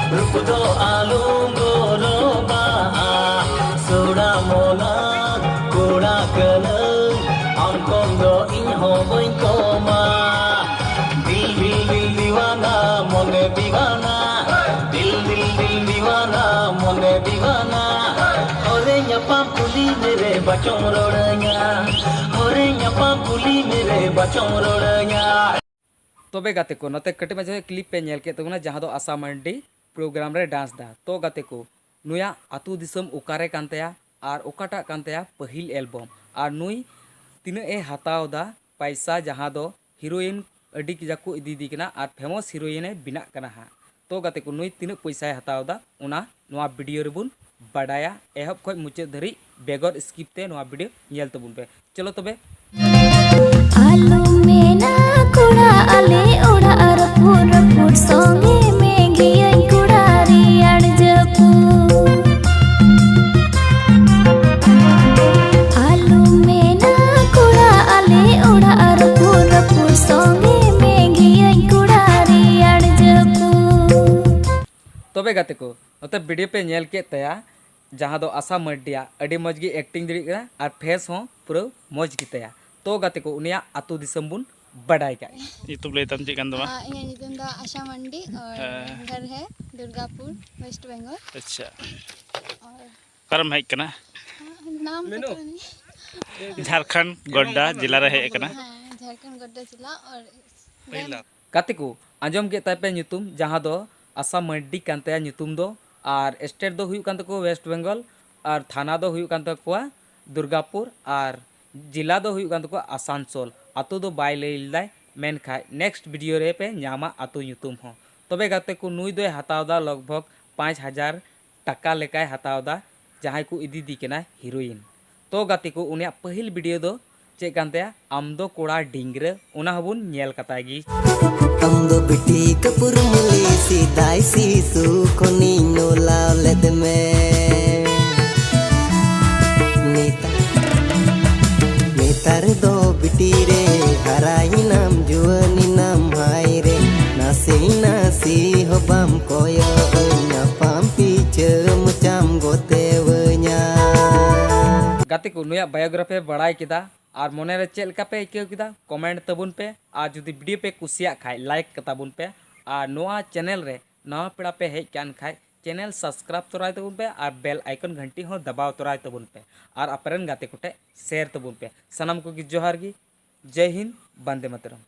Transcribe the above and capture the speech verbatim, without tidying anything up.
ᱨᱩᱯ ᱫᱚ ᱟᱞᱚᱢ ᱜᱚᱨᱚᱵᱟᱜᱼᱟ, ᱥᱚᱲᱟ ᱢᱚᱱᱟ ᱠᱚᱲᱟ ᱠᱟᱹᱱᱟᱹᱧ, ᱟᱢ ᱠᱚᱢ ᱫᱚ ᱤᱧ ᱦᱚᱸ ᱵᱟᱹᱧ ᱠᱚᱢᱟ᱾ ᱫᱤᱞ ᱫᱤᱞ ᱫᱤᱞ ᱫᱤᱣᱟᱱᱟ, ᱢᱚᱱᱮ ᱫᱤᱣᱟᱱᱟ, ᱫᱤᱞ ᱫᱤᱞ ᱫᱤᱞ ᱫᱤᱣᱟᱱᱟ, ᱢᱚᱱᱮ ᱫᱤᱣᱟᱱᱟ᱾ ᱦᱚᱨᱮ ᱧᱟᱯᱟᱢ ᱠᱩᱞᱤ ᱢᱮᱨᱮ ᱵᱟᱪᱚᱢ ᱨᱚᱲᱟᱹᱧᱟ, ᱦᱚᱨᱮ ᱧᱟᱯᱟᱢ ᱠᱩᱞᱤ ᱢᱮᱨᱮ ᱵᱟᱪᱚᱢ ᱨᱚᱲᱟᱹᱧᱟ᱾ ᱛᱚᱵᱮ ᱜᱟᱛᱮ ᱠᱚ, ᱱᱚᱛᱮ ᱠᱟᱹᱴᱤᱡ ᱢᱟᱪᱷᱟ clip ᱯᱮ ᱧᱮᱞ ᱠᱮᱫ ᱛᱟᱵᱚᱱᱟ, ᱡᱟᱦᱟᱸ ᱫᱚ ᱟᱥᱟ ᱢᱟᱱᱰᱤ program ᱨᱮ dance ᱫᱟ᱾ ᱛᱚ ᱜᱟᱛᱮ ᱠᱚ, ᱱᱩᱭᱟᱜ ᱟᱹᱛᱩ ᱫᱤᱥᱚᱢ ᱚᱠᱟᱨᱮ ᱠᱟᱱ ᱛᱟᱭᱟ ᱟᱨ ᱚᱠᱟᱴᱟᱜ ᱠᱟᱱ ᱛᱟᱭᱟ ᱯᱟᱹᱦᱤᱞ album, ᱟᱨ ᱱᱩᱭ ᱛᱤᱱᱟᱹᱜ ᱮ ᱦᱟᱛᱟᱣ ᱫᱟ ᱯᱟᱭᱥᱟ, ᱡᱟᱦᱟᱸ ᱫᱚ heroine ᱟᱹᱰᱤ ᱠᱟᱡᱟᱠ ᱠᱚ ᱤᱫᱤᱭᱮᱫᱮ ᱠᱟᱱᱟ ᱟᱨ famous heroine ᱮ ᱵᱮᱱᱟᱜ ᱠᱟᱱᱟ ᱦᱟᱸᱜ᱾ ᱛᱚ ᱜᱟᱛᱮ ᱠᱚ, ᱱᱩᱭ ᱛᱤᱱᱟᱹᱜ ᱯᱚᱭᱥᱟᱭ ᱦᱟᱛᱟᱣ ᱮᱫᱟ, ᱚᱱᱟ ᱱᱚᱣᱟ video ᱨᱮᱵᱚᱱ ᱵᱟᱰᱟᱭᱟ᱾ ᱮᱦᱚᱵ ᱠᱷᱚᱱ ᱢᱩᱪᱟᱹᱫ ᱫᱷᱟᱹᱨᱤᱡ ᱵᱮᱜᱚᱨ skip ᱛᱮ ᱱᱚᱣᱟ video ᱧᱮᱞ ᱛᱟᱵᱚᱱ ᱯᱮ᱾ ᱪᱚᱞᱚ ᱛᱚᱵᱮ᱾ ᱟᱞᱚᱢ ᱢᱮᱱᱟ ᱠᱚᱲᱟ, ᱟᱞᱮ ᱚᱲᱟᱜ ᱨᱟᱹᱯᱩᱫ ᱨᱟᱹᱯᱩᱫ, ᱥᱚᱸᱜᱮ ᱢᱮ ᱜᱤᱭᱟᱹᱧ ᱠᱚᱲᱟ ᱨᱮᱭᱟᱲ ᱡᱟᱹᱯᱩᱫ᱾ ᱟᱞᱚᱢ ᱢᱮᱱᱟ ᱠᱚᱲᱟ, ᱟᱞᱮ ᱚᱲᱟᱜ ᱨᱟᱹᱯᱩᱫ ᱨᱟᱹᱯᱩᱫ, ᱥᱚᱸᱜᱮ ᱢᱮ ᱜᱤᱭᱟᱹᱧ ᱠᱚᱲᱟ ᱨᱮᱭᱟᱲ ᱡᱟᱹᱯᱩᱫ᱾ ᱛᱚᱵᱮ ᱜᱟᱛᱮ ᱠᱚ, ᱱᱚᱛᱮ video ᱯᱮ ᱧᱮᱞ ᱠᱮᱫ ᱛᱟᱭᱟ, ᱡᱟᱦᱟᱸ ᱫᱚ ᱟᱥᱟ ᱢᱟᱨᱰᱤᱭᱟᱜ ᱟᱹᱰᱤ ᱢᱚᱡᱽ ᱜᱮ acting ᱫᱟᱲᱮᱭᱟᱜ ᱠᱟᱱᱟ ᱟᱨ face ᱦᱚᱸ ᱯᱩᱨᱟᱹ ᱢᱚᱡᱽ ᱜᱮᱛᱟᱭᱟ᱾ ᱛᱚ ᱜᱟᱛᱮ ᱠᱚ, ᱩᱱᱤᱭᱟᱜ ᱟᱹᱛᱩ ᱫᱤᱥᱚᱢ ᱵᱚᱱ ᱵᱟᱰᱟᱭ ᱠᱟᱜ ᱜᱮ᱾ ᱧᱩᱛᱩᱢ ᱞᱟᱹᱭ ᱛᱟᱢ ᱪᱮᱫ ᱠᱟᱱ ᱛᱟᱢᱟ? ᱟᱨ ᱤᱧᱟᱹᱜ ᱧᱩᱛᱩᱢ ᱫᱚ ᱟᱥᱟ ᱢᱟᱱᱰᱤ ᱟᱨ ᱦᱮᱸ᱾ ᱜᱷᱚᱨ ᱦᱮ ᱫᱩᱨᱜᱟᱯᱩᱨ, West Bengal᱾ ᱟᱪᱪᱷᱟ᱾ ᱟᱨ ᱚᱠᱟᱨᱮᱢ ᱦᱮᱡ ᱠᱟᱱᱟ? ᱱᱟᱢ ᱢᱮᱱᱩ᱾ ᱯᱟᱛᱟ ᱱᱟᱦᱤ᱾ ᱡᱷᱟᱲᱠᱷᱚᱸᱰ ᱜᱚᱰᱰᱟ ᱡᱮᱞᱟ ᱨᱮ ᱦᱮᱡ ᱠᱟᱱᱟ᱾ ᱦᱮᱸ, ᱡᱷᱟᱲᱠᱷᱚᱸᱰ ᱜᱚᱰᱰᱟ ᱡᱮᱞᱟ ᱟᱨ ᱯᱟᱹᱦᱤᱞᱟ᱾ ᱜᱟᱛᱮ ᱠᱚ, ᱟᱸᱡᱚᱢ ᱠᱮᱫ ᱛᱟᱭ ᱯᱮ ᱧᱩᱛᱩᱢ, ᱡᱟᱦᱟᱸ ᱫᱚ ᱟᱥᱟ ᱢᱟᱨᱰᱤ ᱠᱟᱱ ᱛᱟᱭᱟ ᱧᱩᱛᱩᱢ ᱫᱚ, ᱟᱨ state ᱫᱚ ᱦᱩᱭᱩᱜ ᱠᱟᱱ ᱛᱟᱠᱚᱣᱟ West Bengal, ᱟᱨ ᱛᱷᱟᱱᱟ ᱫᱚ ᱦᱩᱭᱩᱜ ᱠᱟᱱ ᱛᱟᱠᱚᱣᱟ ᱫᱩᱨᱜᱟᱯᱩᱨ, ᱟᱨ ᱡᱮᱞᱟ ᱫᱚ ᱦᱩᱭᱩᱜ ᱠᱟᱱ ᱛᱟᱠᱚᱣᱟ ᱟᱥᱟᱱᱥᱳᱞ᱾ ᱟᱛᱳ ᱫᱚ ᱵᱟᱭ ᱞᱟᱹᱭ ᱞᱮᱫᱟᱭ, ᱢᱮᱱᱠᱷᱟᱡ next video ᱨᱮ ᱯᱮ ᱧᱟᱢᱟ ᱟᱛᱳ ᱧᱩᱛᱩᱢ ᱦᱚᱸ᱾ ᱛᱚᱵᱮ ᱜᱟᱛᱮ ᱠᱚ, ᱱᱩᱭ ᱫᱚᱭ ᱦᱟᱛᱟᱣ ᱮᱫᱟ ᱞᱚᱜᱽ ᱵᱷᱚᱜᱽ ᱯᱟᱸᱪ ᱦᱟᱡᱟᱨ ᱴᱟᱠᱟ ᱞᱮᱠᱟᱭ ᱦᱟᱛᱟᱣ ᱮᱫᱟ, ᱡᱟᱦᱟᱸᱭ ᱠᱚ ᱤᱫᱤᱭᱮᱫᱮ ᱠᱟᱱᱟ heroine᱾ ᱛᱚ ᱜᱟᱛᱮ ᱠᱚ, ᱩᱱᱤᱭᱟᱜ ᱯᱟᱹᱦᱤᱞ video ᱫᱚ ᱪᱮᱫ ᱠᱟᱱ ᱛᱟᱭᱟ, ᱟᱢ ᱫᱚ ᱠᱚᱲᱟ ᱰᱤᱝᱜᱽᱨᱟᱹ, ᱚᱱᱟ ᱦᱚᱸᱵᱚᱱ ᱧᱮᱞ ᱠᱟᱛᱟᱭ ᱜᱮ᱾ ᱟᱢ ᱫᱚ ᱵᱤᱴᱤ ᱠᱟᱹᱯᱩᱨ ᱢᱟᱹᱞᱤ, ᱥᱮᱫᱟᱭ ᱥᱤᱥᱩ ᱠᱷᱚᱱᱤᱧ ᱱᱚᱞᱟᱣ ᱞᱮᱫ ᱢᱮ᱾ ᱱᱮᱛᱟᱨ, ᱱᱮᱛᱟᱨ ᱫᱚ ᱵᱤᱴᱤ ᱨᱮ, ᱦᱟᱨᱟᱭᱮᱱᱟᱢ ᱡᱩᱣᱟᱹᱱᱮᱱᱟᱢ ᱦᱟᱭ ᱨᱮ, ᱱᱟᱥᱮ ᱱᱟᱥᱮ ᱦᱚᱸ ᱵᱟᱢ ᱠᱚᱭᱚᱜ ᱜᱟᱛᱮ ᱠᱚ, ᱱᱩᱭᱟᱜ ᱵᱟᱭᱳᱜᱨᱟᱯᱷᱤ ᱵᱟᱲᱟᱭ ᱠᱮᱫᱟ ᱟᱨ ᱢᱚᱱᱮᱨᱮ ᱪᱮᱫ ᱞᱮᱠᱟ ᱯᱮ ᱟᱹᱭᱠᱟᱹᱣ ᱠᱮᱫᱟ, ᱠᱚᱢᱮᱱᱴ ᱛᱟᱵᱚᱱ ᱯᱮ᱾ ᱟᱨ ᱡᱩᱫᱤ ᱵᱷᱤᱰᱤᱭᱳ ᱯᱮ ᱠᱩᱥᱤᱭᱟᱜ ᱠᱷᱟᱡ, ᱞᱟᱭᱤᱠ ᱠᱟᱛᱟ ᱵᱚᱱ ᱯᱮ᱾ ᱟᱨ ᱱᱚᱣᱟ ᱪᱮᱱᱮᱞ ᱨᱮ ᱱᱟᱣᱟ ᱯᱮᱲᱟ ᱯᱮ ᱦᱮᱡ ᱠᱟᱱ ᱠᱷᱟᱡ, ᱪᱮᱱᱮᱞ ᱥᱟᱵᱥᱠᱨᱟᱭᱤᱵ ᱛᱚᱨᱟᱭ ᱛᱟᱵᱚᱱ ᱯᱮ ᱟᱨ ᱵᱮᱞ ᱟᱭᱠᱚᱱ ᱜᱷᱟᱱᱴᱤ ᱦᱚᱸ ᱫᱟᱵᱟᱣ ᱛᱚᱨᱟᱭ ᱛᱟᱵᱚᱱ ᱯᱮ᱾ ᱟᱨ ᱟᱯᱮᱨᱮᱱ ᱜᱟᱛᱮ ᱠᱚᱴᱷᱮᱡ ᱥᱮᱭᱟᱨ ᱛᱟᱵᱚᱱ ᱯᱮ᱾ ᱥᱟᱱᱟᱢ ᱠᱚᱜᱮ ᱡᱚᱦᱟᱨ ᱜᱮ᱾ ᱡᱟᱭ ᱦᱤᱱᱫ, ᱵᱟᱱᱫᱮ ᱢᱟᱛᱚᱨᱚᱢ᱾